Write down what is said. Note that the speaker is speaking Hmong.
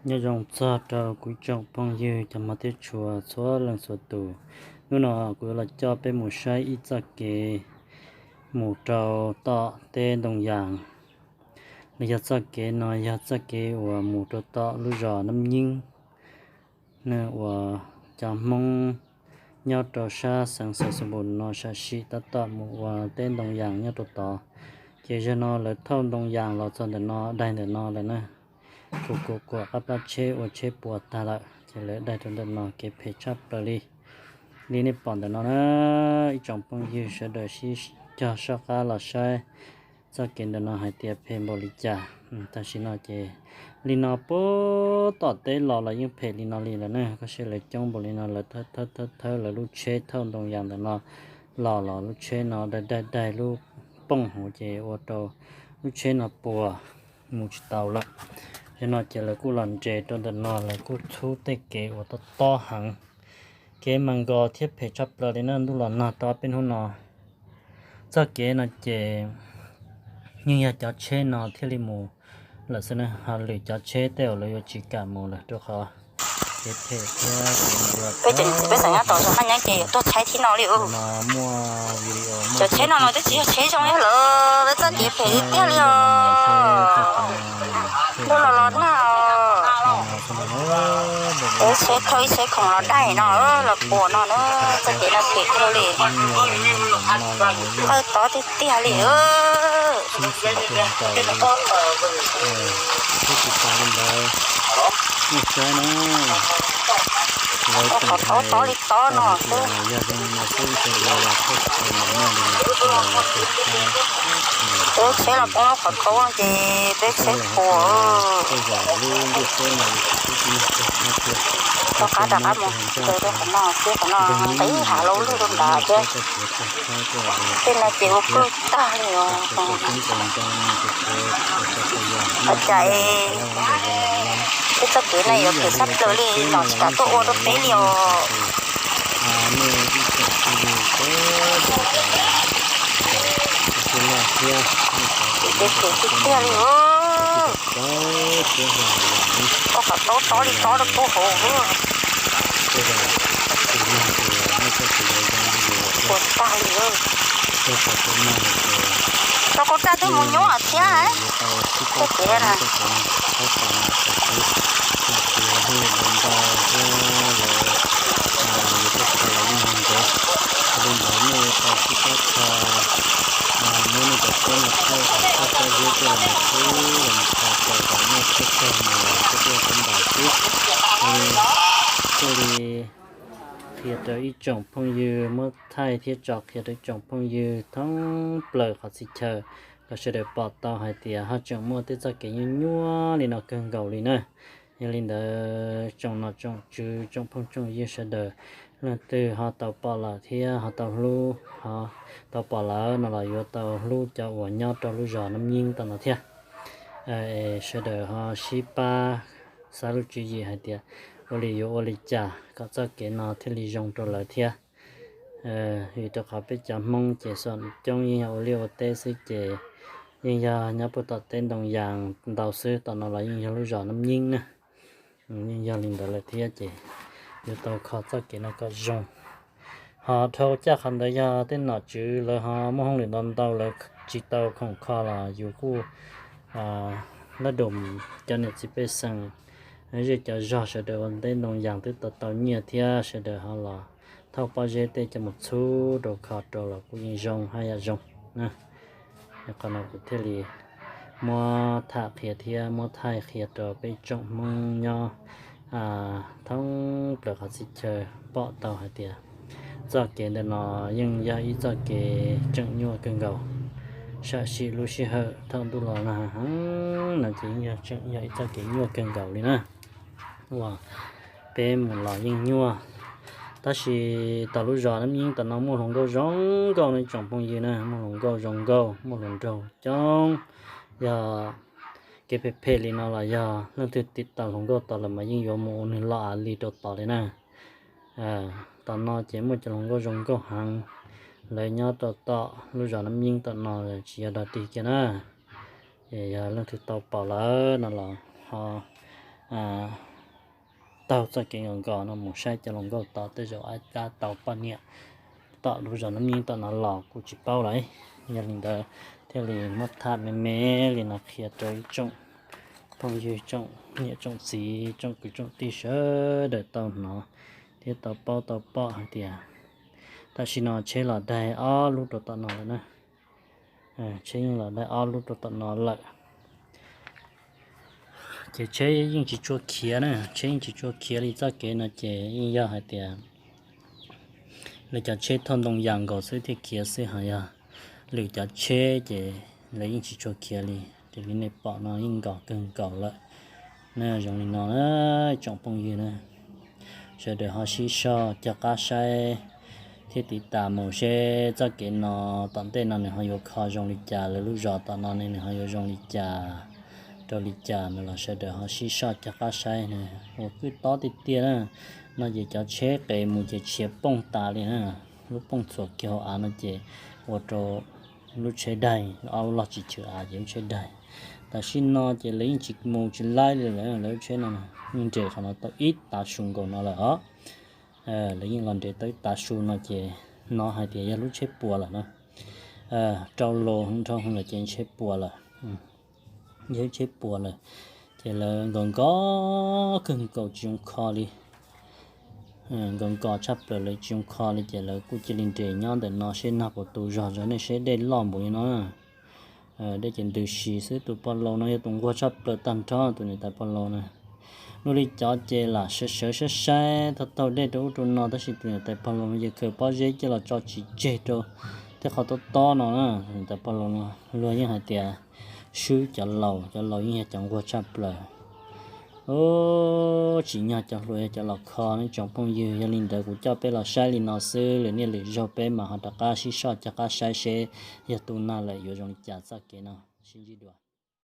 Nyob zoo txog rau kuv ib tsoom phooj ywg cov hmov thiab tshua txhua leej txhua tus. Hnub no kuv yuav los coj peb mus saib ib txoj kev mus rau tom teb Ntoo Yas. Los yog txoj kev no yog txoj kev uas mus rau tom lub zos Nab Nyeeb, uas cov Hmoob nyob rau sab xeev Xais Xais Npus no sam sim tab tom mus ua teb Ntoo Yas nyob rau tod. Ces zaum no lawv thauj Ntoo Yas los txog ntawm no, daig ntawm no lawm na. Kuv kuv kuam qab plab tsheb ua tsheb puas tag lawm ces lawv daig rau ntawm no, kev phem tshaj plaws li. Li nej pom ntawm no na, ib tsoom phooj ywg sawv daws sib cog soj qab los saib txoj kev ntawm no hais tias phem npaum li cas. Tam sim no ces li no puag tom teb los los yeej phem li no li lawm na. Koj saib lawv coob npaum li no, lawv thawb thawb thawb lawv lub tsheb thauj Ntoo Yas ntawm no los los lub tsheb no daig daig daig lub pooj hauv ces ua rau lub tsheb no puas mus tsis tau lawm. Zaum no ces lawv kuj los nres rau ntawm no, lawv kuj txhub tej kev uas tob tob heev, kev mas nkos thiab phem tshaj plaws li na. Ntuj los nag rau peb hnub no, txoj kev no ces yeej yog cov tsheb no thiaj li mus lawm xwb na, ho lwm cov tsheb tej uas lawv yuav tsis kam mus lawm rau qhov kev phem thiab kev mas nkos. Peb xeem nyob tom zos Haj Nyab ces yuav tuag tshaib thib no li. Cov tsheb no mas twb tsis yog tsheb zoo li lawm, peb txoj kev phem tiag tiag li os. Ntuj los los nag, peb tsheb thauj ib tsheb khoom los daig no los puas no na, txoj kev no phem kawg li. Qawj tob tiag tiag li. Qhov tob tob li tob no xwb. Peb tsheb los poob lub qhov thaub ces peb tsheb puas. Rov qab rov qab mus, rau qhov no thiab, qhov no nqis hav lauj lug rau nrad thiab. Tej no ces ua pluj tag li os. Ua cas es peb txoj kev no yuav phem tshaj plaws li no, tsis kam tuaj ua rau peb li os. Phem tiag tiag li. Ua qhov tob tob li tob rau puag hauv. Puas tag li. Rau kuv raj twb mus nyuaj thiab. Txoj kev na. Thiaj li qhia rau ib tsoom phooj ywg, muab thaij thiab tso qhia rau ib tsoom phooj ywg thoob plaws qhov txhia chaw, kom sawv daws pom tau hais tias ho tseem muaj tej txoj kev nyuaj nyuaj li no kawg nkaus li na. Yog li ntawd tsoom nom tsoom tswv tsoom phooj tsoom ywg sawv daws, leej twg ho tau pom lawm thiab ho tau hlub, ho tau pom lawm no los yuav tau hlub cov uas nyob rau lub zos Nab Nyeeb tom no thiab. Sawv daws ho sib pab xav lub tswv yim hais tias ua li yuav ua li cas kom txoj kev no thiaj li zoo rau lawv thiab. Vim rau qhov peb cov Hmoob ces xam coob yeej yog ua liaj ua teb xwb ces yeej yog nyob puag tom teb Ntoo Yas ntau xwb, tom no los yeej yog lub zos Nab Nyeeb na. Yeej yog li ntawd lawm thiab ces yuav tau kho txoj kev no kom zoo. Ho dhau caj qhov ntawd yog tej nom tswv lawv ho muaj hauj lwm ntau ntau lawv tsis tau khoom kho los yus kuj lab dum cov niam txiv pej xeem zej cov zog sawv daws ua teb Ntoo Yas twb tau tau nyiaj thiab sawv daws ho los thauj pob zeb tej coj mus txhub rau kho rau los kuj yeej zoo haj yam zoo. Qhov no kuv thiaj li muab tham qhia thiab muab thaij qhia rau peb tsoom Hmoob nyob thoob plaws qhov txhia chaw pom tau hais tias txoj kev ntawm no yeej yog ib txoj kev tseem nyuaj kawg nkaus. Sam sim lub sij hawm thaum ntuj los nag heev no ces yeej yog tseem yog ib txoj kev nyuaj kawg nkaus li na. Uas peb mus los yeej nyuaj. Tab sis tom lub zos Nab Nyeeb tom no muaj hluas nkauj zoo nkauj no tsoom phooj ywg na, muaj hluas nkauj zoo nkauj, muaj hluas nraug coob. Yog kev phem phem li no los yog leej twg tiv tau hluas nkauj tod lawm mas yeej yuav mus ua nws loj av li rau tod li na. Tom no ces muaj cov hluas nkauj zoo nkauj heev, lawv nyob rau tom lub zos Nab Nyeeb tom no tsis yog dog dig kiag na. Es yog leej twg tau pom lawm no los ho taug txoj kev nkaus nkaus no mus saib cov hluas nkauj tod tej zaum a kab tau poj niam tom lub zos Nab Nyib tom no los kuj tsis paub lawm. Yog li ntawd thiaj li muab tham me me li no qhia rau ib tsoom phooj ywg tsoom niam tsoom txiv tsoom kwv tsoom tij sawv daws tau hnov thiab tau paub tau pom hais tias tam sim no tsheb los daig ob lub rau tom no lawm na. Tsheb yeej los daig ob lub rau tom no lawm. Ces tsheb yeej tsis tshua khiav na, tsheb yeej tsis tshua khiav li txoj kev no ces yeej yog hais tias lawv cov tsheb thauj ntoo yas nkaus xwb thiaj khiav xwb, ho yog lwm cov tsheb ces lawv yeej tsis tshua khiav li. Raws li nej pom no yeej nkaus kawg nkaus lawm. Na zoo li no na, tsoom phooj ywg na, sawv daws ho sib soj cog qab saib thiab tiv tas mus seb txoj kev no tom ntej no nws ho yuav kho zoo li cas, lawv lub zos tom no ne nws ho yuav zoo li cas rau li cas no los sawv daws ho sib soj cog qab saib na. Ua kwj tob tiag tiag na, no ces cov tsheb qes mus ces tshiav pooj tas li na, lub pooj txhuam kiag hauv av no ces ua rau lub tsheb daig, ob lub log tsis chwv av ces lub tsheb daig. Tam sim no ces lawv yeej tsis mus tsis laib li lawm, lawv lub tsheb no yeej nres qhov no tau ib tav su nkaus no lawm os. Lawv yeej los nres tau ib tav su no ces hnov hais tias yog lub tsheb puas lawm na. Rau los nrho lawm ces tsheb puas lawm. Yog lub tsheb puas lawm ces lawv nkaus nkaus kawg nkaus tsis zoo kho li. Nkaus nkaus tshaj plaws lawv tsis zoo kho li ces lawv kuj cia li nres nyob ntawm no seb nag puas tu zog, zog nej seb dej loj npaum li no. Dej ces ntws si xwb. Tus pog laus no yog tus nquag tshaj plaws tag nrho, tus niam tais pog laus na. Luag li cov ces lam sawv sawv saib saib taug taug dej rau ub rau no, tab sis tus niam tais pog laus no ces khaws pob zeb coj los tso tsis tseg rau tej qhov tob tob no na. Tus niam tais pog laus no luag yeej hais tias swb cov laus, cov laus yeej yog cov nquag tshaj plaws. Tsim nyog cov hluas yog cov los kho ne tsoom phooj ywg. Yog li ntawd kuv coj peb los saib li no xwb, lwm niaj lwm zaug peb mam ho rov qab sib soj cog qab saib seb yog tu nag lawm yuav zoo li cas txoj kev no. Sib ntsib dua.